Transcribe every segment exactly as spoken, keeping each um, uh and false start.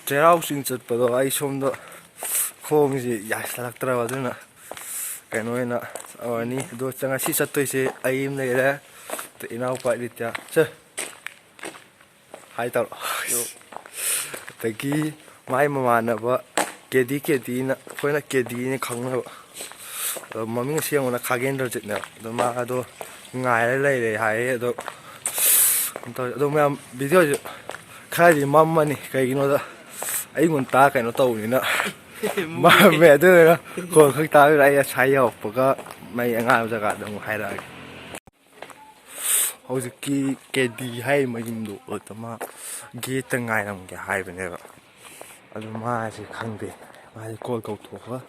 ꯆꯩꯔꯥꯎ ꯆꯤꯡ ꯆꯠꯄꯗꯣ ꯑꯩ ꯁꯣꯝꯗ ꯈꯣꯡꯁꯤ ꯌꯥꯁꯤꯜꯂꯛꯇ꯭ꯔꯕ, ꯑꯗꯨꯅ ꯀꯩꯅꯣ ꯑꯣꯏꯅ ꯇꯧꯔꯅꯤ꯫ ꯑꯗꯣ ꯉꯁꯤ ꯆꯠꯇꯣꯏꯁꯦ ꯑꯩ ꯑꯃ ꯂꯩꯔꯦ, ꯑꯗ ꯏꯅꯥꯎꯄꯥ ꯏꯂꯤꯇꯤꯌꯥ, ꯁꯦ, ꯍꯥꯏ ꯇꯧꯔꯣ꯫ ꯑꯗꯒꯤ ꯃꯥꯏ ꯃꯃꯥꯟꯅꯕ ꯀꯦꯗꯤ, ꯀꯦꯗꯤꯅ, ꯑꯩꯈꯣꯏꯅ ꯀꯦꯗꯤꯅ ꯈꯪꯅꯕ꯫ ꯑꯗꯣ ꯃꯃꯤꯡ ꯑꯁꯦꯡꯕꯅ ꯈꯥꯒꯦꯟꯗ꯭ꯔꯖꯤꯠꯅꯦꯕ꯫ ꯑꯗꯣ ꯃꯥꯗꯣ ꯉꯥꯏꯔ ꯂꯩꯔꯦ ꯍꯥꯏꯌꯦ꯫ ꯑꯗꯣ ꯀꯩꯅꯣ ꯇꯧꯔꯦ꯫ ꯑꯗꯣ ꯃꯌꯥꯝ ꯚꯤꯗꯤꯑꯣꯁꯦ ꯈꯔꯗꯤ ꯃꯝꯃꯅꯤ, ꯀꯩꯒꯤꯅꯣꯗ ꯑꯌꯨꯛ ꯉꯟꯇꯥ ꯀꯩꯅꯣ ꯇꯧꯕꯅꯤꯅ ꯃꯝꯃꯦ꯫ ꯑꯗꯨꯗꯨꯅ ꯀꯣꯟ ꯈꯛ ꯇꯥꯕꯤꯔꯣ꯫ ꯑꯩ ꯉꯁꯥꯏ ꯌꯧꯔꯛꯄꯒ ꯃꯩ ꯑꯉꯥꯟꯕ ꯖꯒꯥꯗ ꯑꯃꯨꯛ ꯍꯥꯏꯔꯛꯑꯒꯦ꯫ ꯍꯧꯖꯤꯛꯀꯤ ꯀꯦꯗꯤ ꯍꯥꯏꯔꯤꯕ ꯃꯌꯨꯝꯗꯣ ꯑꯗꯨꯗ ꯃꯥ ꯒꯦꯠꯇ ꯉꯥꯏꯔꯝꯒꯦ ꯍꯥꯏꯕꯅꯦꯕ꯫ ꯑꯗꯨ ꯃꯥꯁꯦ ꯈꯪꯗꯦ, ꯃꯥꯁꯦ ꯀꯣꯜ ꯀꯧꯊꯣꯛꯑꯒ,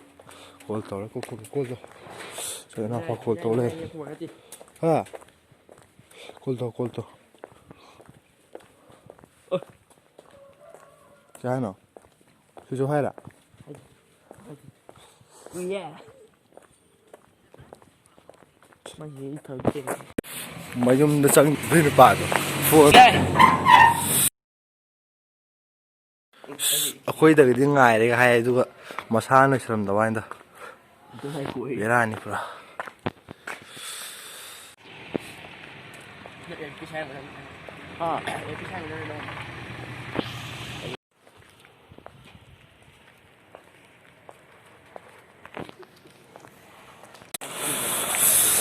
ꯀꯣꯜ ꯇꯧꯔ, ꯀꯣꯜ ꯇꯧꯔ, ꯀꯣꯜ ꯇꯧ꯫ ꯁꯤ ꯏꯅꯥꯎꯄꯥ ꯀꯣꯜ ꯇꯧ ꯂꯩ꯫ ꯍꯥ? ꯀꯣꯜ ꯇꯧ, ꯀꯣꯜ ꯇꯧ꯫ ꯀꯩ ꯍꯥꯏꯅꯣ? ꯁꯤꯁꯨ ꯍꯥꯏꯔ? ꯃꯌꯨꯝꯗ ꯆꯪꯗ꯭ꯔꯤ ꯅꯨꯄꯥꯗꯣ꯫ ꯐꯣꯟ ꯑꯩꯈꯣꯏꯗꯒꯤꯗꯤ ꯉꯥꯏꯔꯦ ꯍꯥꯏ, ꯑꯗꯨꯒ ꯃꯁꯥꯅ ꯂꯣꯏꯁꯤꯜꯂꯝꯗꯕ ꯋꯥꯅꯤꯗ꯫ ꯕꯦꯔꯥꯅꯤ ꯄꯨꯔꯥ꯫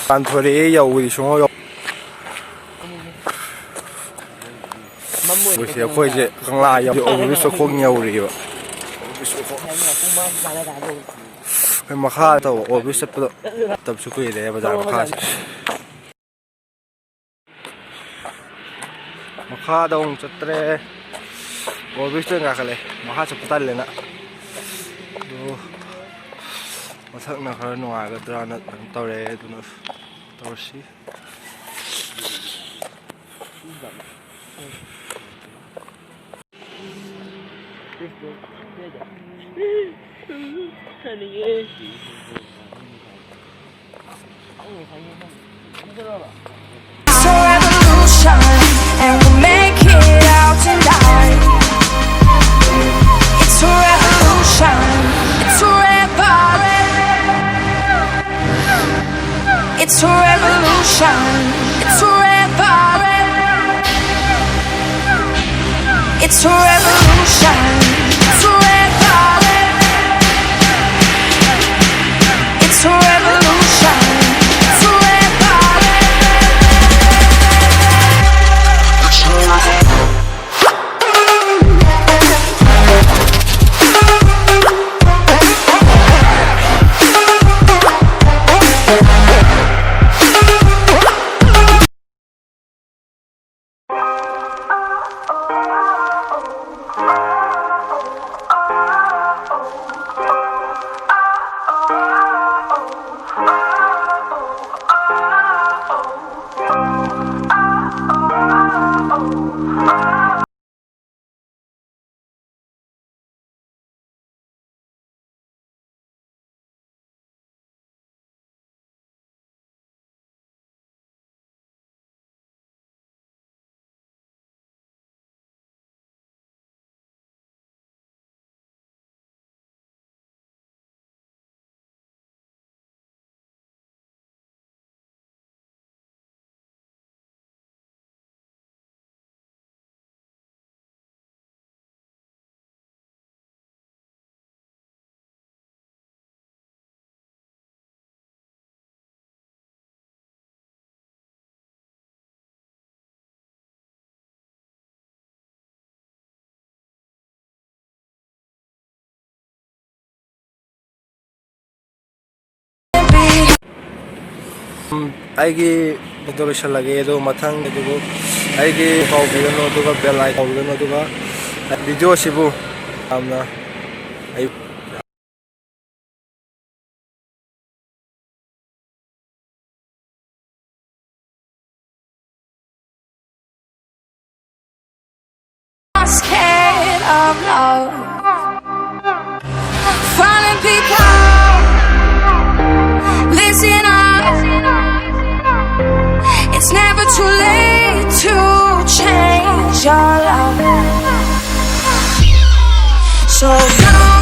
ꯇꯥꯟꯊꯣꯔꯛꯑꯦ, ꯌꯧꯕꯗꯤ ꯁꯨꯡꯌꯧ ꯌꯧ-, ꯑꯩꯈꯣꯏꯁꯦ, ꯑꯩꯈꯣꯏꯁꯦ ꯀꯪꯂꯥ ꯌꯧ-, ꯑꯣꯚꯔ ꯕ꯭ꯔꯤꯖ ꯃꯈꯣꯡ ꯌꯧꯔꯤꯕ꯫ ꯑꯩꯈꯣꯏ ꯃꯈꯥ ꯇꯧꯕ ꯑꯣꯚꯔ ꯕ꯭ꯔꯤꯖ ꯆꯠꯄꯗꯣ ꯃꯇꯝꯁꯨ ꯀꯨꯏꯔꯦ ꯕꯖꯥꯔ ꯃꯈꯥꯁꯦ꯫ ꯃꯈꯥꯗ ꯑꯃꯨꯛ ꯆꯠꯇ꯭ꯔꯦ꯫ ꯑꯣꯚꯔ ꯕ꯭ꯔꯤꯖꯇ ꯑꯣꯏꯅ ꯀꯥꯈꯠꯂꯦ, ꯃꯈꯥ ꯆꯠꯄ ꯇꯜꯂꯦꯅ꯫ ꯑꯗꯣ ꯃꯊꯛꯅ ꯈꯔ ꯅꯨꯡꯉꯥꯏꯒꯗ꯭ꯔꯥꯅ ꯀꯩꯅꯣ ꯇꯧꯔꯦ, ꯑꯗꯨꯅ ꯇꯧꯔꯁꯤ꯫ It's a revolution, and we'll make it out tonight. It's forever. It's a revolution. It's forever. It's a revolution. It's forever. ꯑꯩꯒꯤ ꯚꯤꯗꯤꯑꯣ ꯂꯣꯏꯁꯤꯜꯂꯒꯦ, ꯑꯗꯨꯒ ꯃꯊꯪ ꯑꯗꯨꯕꯨ ꯑꯩꯒꯤ ꯀꯥꯎꯕꯤꯒꯅꯨ, ꯑꯗꯨꯒ ꯕꯦꯜ ꯑꯥꯏ ꯀꯥꯎꯕꯤꯒꯅꯨ, ꯑꯗꯨꯒ ꯚꯤꯗꯤꯑꯣꯁꯤꯕꯨ ꯌꯥꯝꯅ ꯑꯩ Scared of love. Falling people, listen up. It's never too late to change your love. So don't